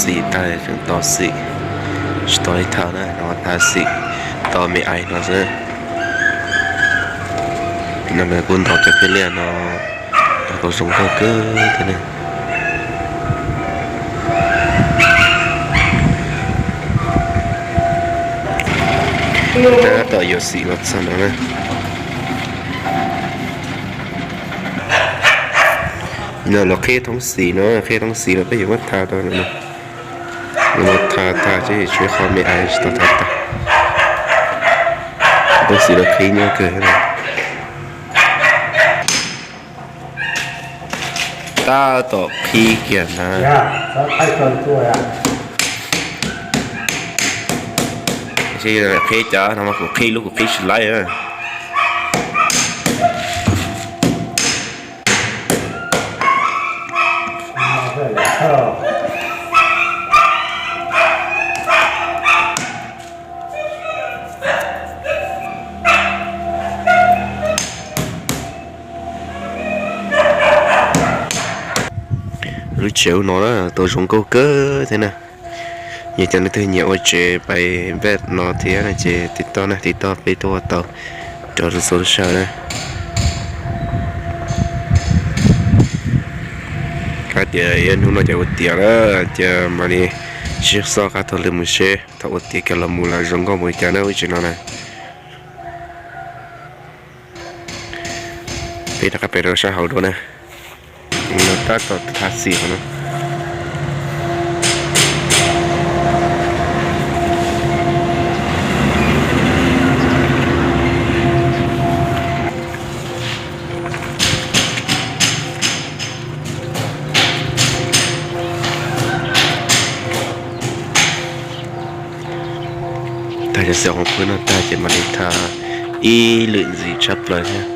Xim tag tseem tos xim, tsis tos li thav na, no thav xim, tos me ais no xwb. No kuj ntaus cov phej liaj no, tau zoo nkauj kawg thiab ne. Tab tom yuav xim los txog no na. No lawv qhib thoob xim no, qhib thoob xim los peb yuav muab thav rau no. Los thav tag ces tshuav qhov me ais tsis tau thav tag. Thoob xim los qhib nyob kawg. Tab tom qhib kiag na. Qhib cov no mas kuv qhib lub kuv qhib tsis laib. Lub tsev ub no na tau zoo nkauj kawg thiab na. Yog cov leej twg nyiam ua tsev pais npaj no thiab no ces tiv toj na, tiv toj peb tuaj ua tau rau lub xov tooj saw na. Hais tias hnub no ces ua tiav lawm ces mam li sib xoj qab taug lw mus seb thaum ua tiav kiag los mus lawm zoo nkauj npaum li cas na lub tsev no na. Peb rov qab pem rau sab hauv dua na. Tab tom thav xim no. Tag cov xim hauv pwg no tag ces mam li thav ib lwm ntxiv tshaj plaws thiab.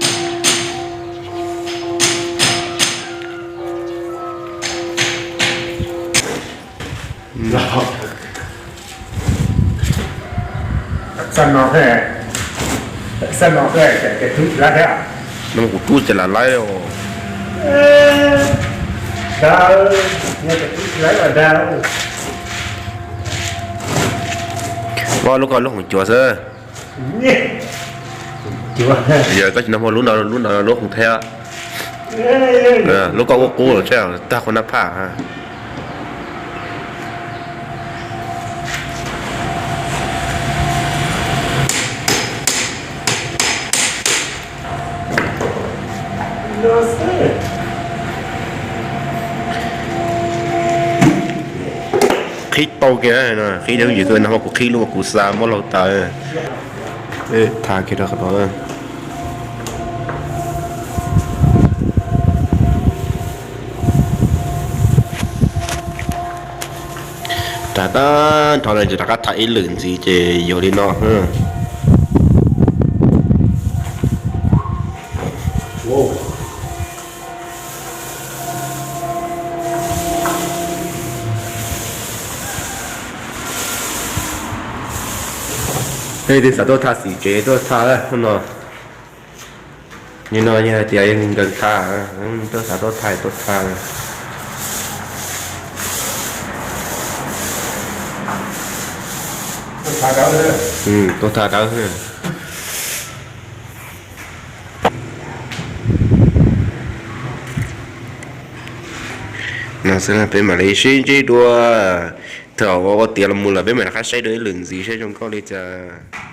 No kuv tub ces lam laib os. Lub ko lub hoom cuav xwb. Yog koj tsis nrog muag lub no, lub no lub hoom thaib. Lub koj ua qub los tag qhov nab phaj. Qhib tau kiag, qhib tau yus tuaj no kuv qhib lub kuv xa muab laug tas. Tha kiag rau qhov no. Tag tag nrho no ces rov qab thav ib lwm ntxiv ces yuav li no. Leej twg xav tuaj tha xim tsev tuaj tha no. Nim no yog hais tias yog nkees tha, tuaj xav tuaj tha tuaj tha. Tuaj tha dawb. No xwb peb mam li sib ntsib dua. Thaum ua tiav los mus lawm peb mam rov qab saib dua ib lwm ntxiv seb zoo nkauj li cas.